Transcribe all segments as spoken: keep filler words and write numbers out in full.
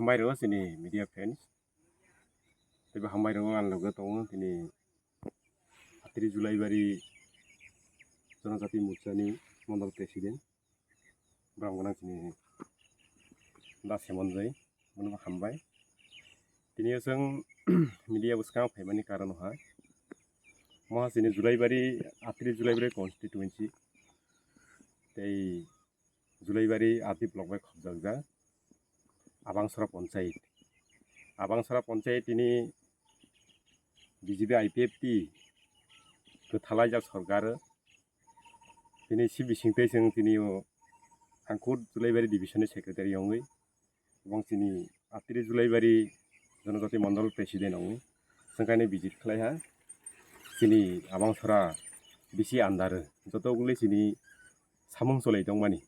Hambai rw chini media friends. Teibo hambai rw ang loge tongo tini Atri Julaibari Jonojati Morchani Mondol President. Borok gwnang chini Da Semonjoi, bono hambai. Tini o chwng media bwskango phaimani karon ha. Mo chini Julaibari, Atri Julaibari constituency. Tei Julaibari R D block bai khopjakjak Abangsora Ponchayat. Abangsora Ponchayat tini B J P I P F T kwthalaijak sorkar tini si bising tei chwng tini o angkut Julaibari division ni secretary wngwi Ebong chini Atri Julaibari Jonojati Mondol President wngwi chwngkaino visit khlaiha. Chini Abangsora bisi andar joto guli chini samung cholai tongmani.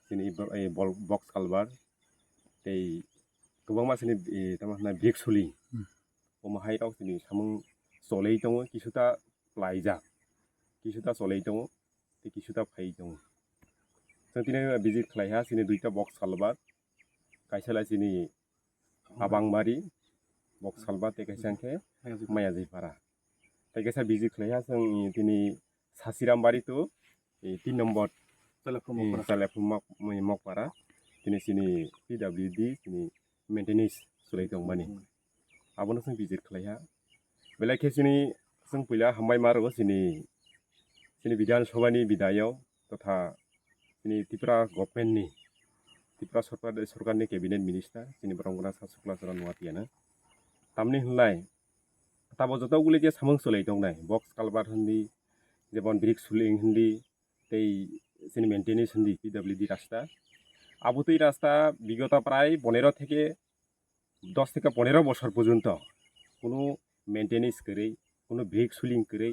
Chini bo-, eh, bol-, box culvert tei kwbangma chini, eh, tamo hwnna brick suling. Hmm. Omo hai rok chini samung cholai tongo, kisuta plaijak, kisuta cholai tongo, tei kisuta phai tongo. Chwng tini visit khlaiha chini duita box culvert. Kaisa lai chini Abangbari, Box Culvert tei kaisa hwnkhe Mayajipara. Tei kaisa visit khlaiha chwng tini Sasirambari to, eh, tin number, Chalephung eh, Mokpara. Chalephung Mok-, Mokpara. Tini chini P W D chini maintenance chwlai tongmani. Hmm. Abono chwng visit khlaiha. Belai khe chini chwng puila hambai ma rwo chini, chini Bidhan Sabha ni bidayok totha chini Tripura government ni, Tripura sorkar, sorkar ni cabinet minister chini borok wngkha Sachukla Charan Noatia no. Tamni hwnlai tabo joto guli je samung chwlai tongnai, box culvert hindi, jemon brick suling hindi, tei chini maintenance hindi P W D rasta. Abo twi rasta bigoto prai bonero theke dos theke ponero bosor porjonto kunu maintenance kwrwi, kunu brick suling kwrwi,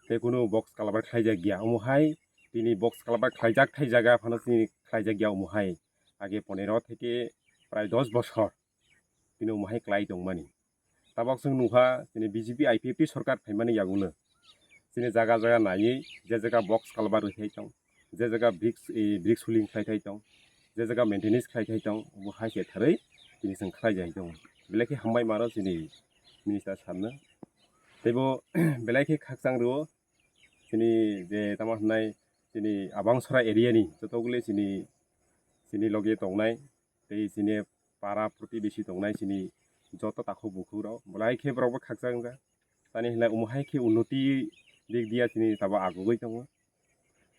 tei kunu box culvert khlaijak ya. Omo hai tini box culvert khlaijak thai jaga phano chini khlaijak ya omo hai. Age ponero theke prai dos bosor tini omo hai klai tongmani. Tabok chwng nukha chini B J P I P F T sorkar phaimani yagulo chini jaga jaga naiwi je jaga box culvert rwthai tong, je jaga brick, eh, brick suling khlai thai tong, je jaga maintenance khlai thai tong, obo hai se tharwi tini chwng khlai jai tongo. Belai khe hambai mano chini minister sir no. Teibo belai khe khakchang rwo chini je tamo hwnai chini Abangsora area ni joto gule chini, chini loge tongnai tei chini para protibesi tongnai chini joto takhuk bukhuk rok belai khe borok bo khakchang jak. Tani hwnlai omo hai khe unnoti dik dia chini tabo agugwi tongo.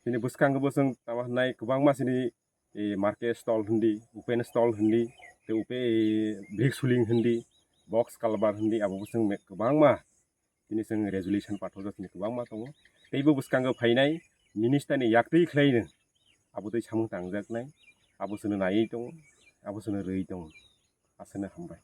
Chini bwskango bo chwng tamo hwnlai kwbangma chini, eh, market stall hindi, open stall hindi, tei upe, eh, brick suling hindi, box culvert hindi, abo bo chwng me-, kwbangma tini chwng resolution pathorjak chini kwbangma tongo. Tei bo bwskango phainai minister ni yaktwi khlaino abo twi samung tangjaknai, abo chwngno naiwi tongo, abo chwngno rwui tongo. Aswkno hambai.